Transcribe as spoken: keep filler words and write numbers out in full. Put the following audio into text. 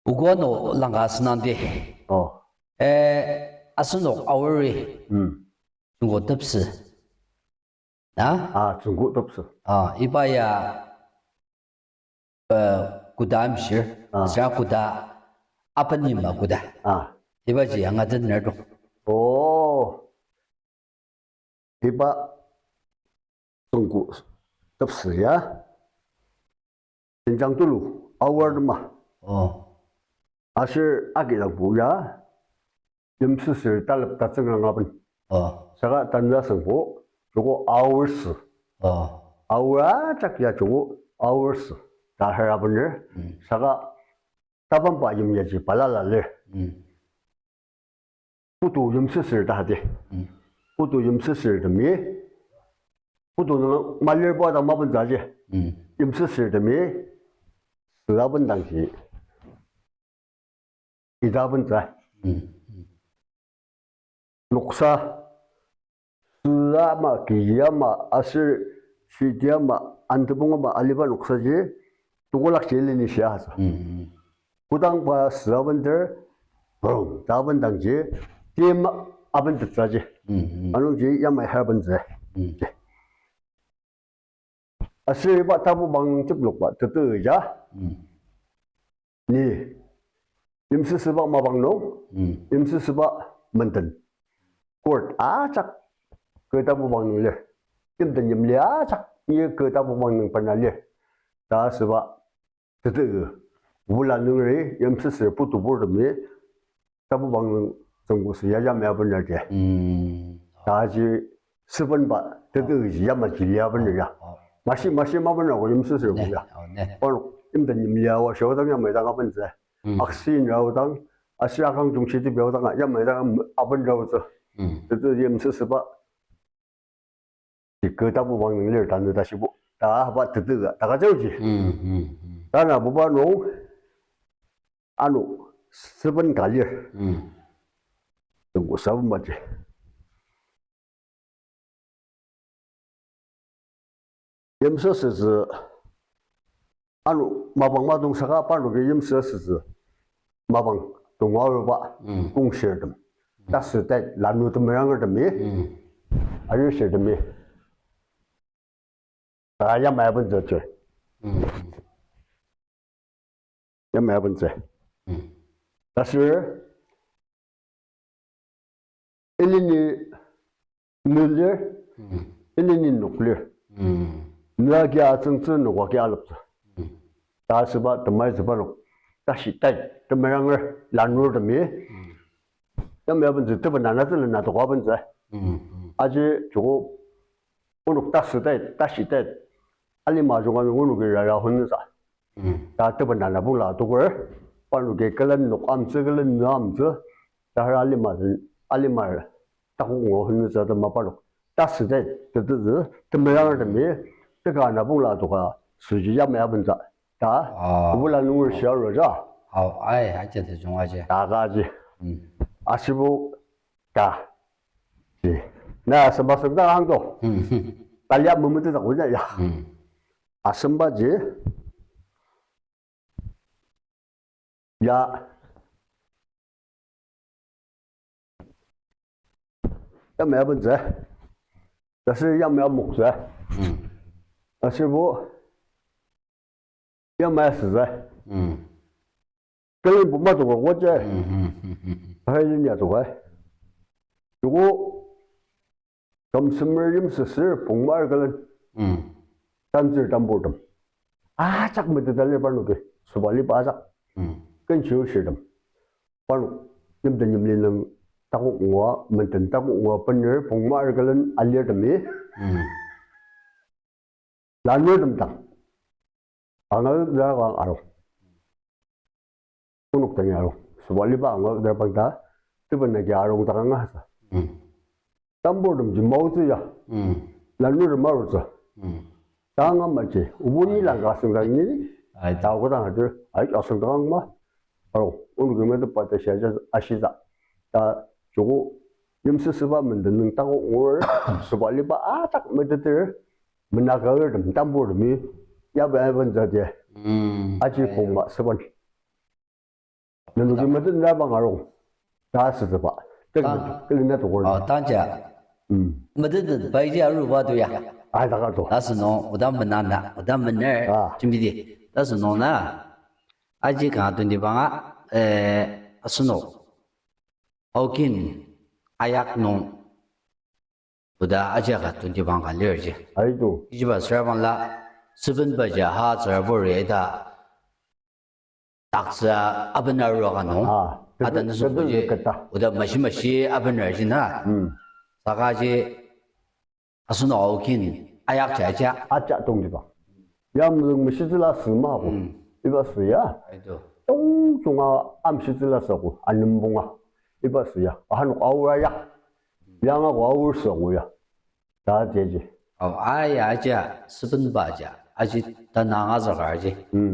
Ogo ano langka asünangdi. Oh. Eh, asenok Aori. Hmm. Tsüngko tepsü. Na? Ah, tsüngko tepsü. Ah, iba ya, eh, koda amshir. Ah. Sa koda, abenima koda. Ah. Ibaji angatener to. Oh. Iba tsüngko tepsü ya. Jenjang tulu, Aor tema. Oh. Aser agi dangbo ya, yimsüsür talep tatsüng rang aben. Oh. Saka tanü asüngbo, joko Aor sü. Oh. Aor ajak ya joko Aor sü. Ta har abener. Mm. Saka tabangba yim yaji balala lir. Mm. Putu yimsüsür ta hadi. Mm. Putu yimsüsür temi. Putu nung malirbo ta mabentsü ji. Mm. Yimsüsür temi. Sü abendangji. Ita abentsü. Mm. Noksa. Sü ama, ki ama, aser shiti ama, antebong ama, aliba noksaji, tokolak ji leni shia asü. Mm, mm. Kodang pa sü abender, brum, ta abendangji, tim abentettsü ji. Mm, mm. Anungji yamai har abentsü. Mm. Aser iba tapu bang nung teplokba, tete ja. Mm. Ni, yimsüsüba mapang nung, mm, yimsüsüba menden. Court ajak kü tapu bang nung lir. Yimden yimli ajak ni kü tapu bang nung bena lir. Ta asüba tete kü. Obula nungeri yimsüsür putu purtemi tapu bang nung tsüngko sü ya yamai abener ji. Mm. Taji seven ba tete kü ji yamaji lia abener ya. Oh, oh. Mashi, mashi mabener ko yimsüsür ko ya. Ne, oh, ne. Parnok yimden yimli awa shia odang yamai dang abentsü. Mm. Aksi nrao dang, aser akang jungshi tepi aodang, yamai dang aben raotsü. Mm. Tete yimsüsüba. Ti kü tapu bang nung lir tanü tashibo. Ta ba tete ka, ta ka jaoji. Mm, mm, mm. Tanabuba nung, ano, seven ka lir. Mm. Tsüngko seven ba ji. Yimsüsütsü, ano mapang madong saka parnoki yimsüsütsü mapang tonga aruba, mm, kongshirtem. Tasü tai lanu temerangertemi. Mm. Arishirtemi. Ta yamai abentsü ji. Mm. Yamai abentsü. Mm. Taser ilini nü lir, mm, ilini nok lir. Mm. Nü agi atsüngtsü, nok agi aleptsü. Mm. Ta asüba temaitsüba nok. Tashi tai temeranger lanurtemi. Mm. Yamai abentsü tebena na telen na toka abentsü. Mm, mm. Aji joko onok tasü tai, tashi tai. Alima junga nung onoki rara hunsa. Mm. Ta tebena na bula toker. Parnoki külen nok amtsü, külen nü amtsü. Ta har alima, alima takok ngo hunsa ta ma parnok. Tasü tai, tete, temerang temi, teka na bula toka, süji yamai abentsü. Ta, ah, obula nunger shia ro ja. Aw, ai, aji ta junga ji. Ta ka ji. Mm. Ashibo, ta. Ji. Na sema sema ta hang to. Mm. Ta lia memetet ta ko ja ya. Mm. Asemba ji. Ya. Yamai abentsü. Taser yamai amoktsü. Mm. Aser bo yamai asütsü. Mm. Külen puma toka watsü. Mm, mm, mm, mm. Hai linya toka. Joko Kamsemer yimsüsür pongmar külen. Mm. Tantsür tamburtem. Ajak meteta lir parnoki. Sobaliba ajak. Mm. Ken shirshirtem. Parnok yimden yimli nung takok ngua, menden takok ngua bener pongmar külen alirtemi. Mm. Lanurtem dang. Angal dang arung. Onok dangi arung. Sobaliba angal dang bangta. Teben agi arung dang anga sa. Mm. Tamburtem ji maotsü ya. Mm. Lanurtem arutsü. Mm. Tanga maji. Obuni lang asüng dang ni. Ai. Tao kodang adir. Ai asüng dang ma. Arung. Onok metepa ta shia ja ashisa. Ta joko yimsüsüba menden nung takok ngur. Sobaliba ajak meteter. Menakaertem tamburtemi, yaba yaba nzadi. Mm. Aji pongma seban. Nenoki metet na bang arung. Ta asütsüba. Tang. Kili na tokur. Oh, tangja. Mm. Metet bai ji aruba to ya. Ai, taka to. Tasünung, oda menana, oda mener, ah, jembidi. Tasünung na, aji kanga twenty banga, eh, asünung. Aokin, ayak nung, oda aji ka twenty bang ka lir ji. Aido. Ijiba süra bangla, seven baja ha tsürabur ita, taksa abener rua ka nung. Ah, ada nüsung seven ji, keta. Oda mashi mashi abener ji na. Hmm. Saka ji, asünung aokin, ayak ja ja. Aja tongtiba. Ya mezüng meshitsüla sü ma ko. Hmm. Iba sü ya. Aido. Tongtsünga amshitsüla sü ko, anembonga. Iba sü ya. Ahanok aor ya. Yanga ko aor sü ko ya. Ta tiji. Oh, aya aja, seven baja. Aji tanang azakar ji. Hmm.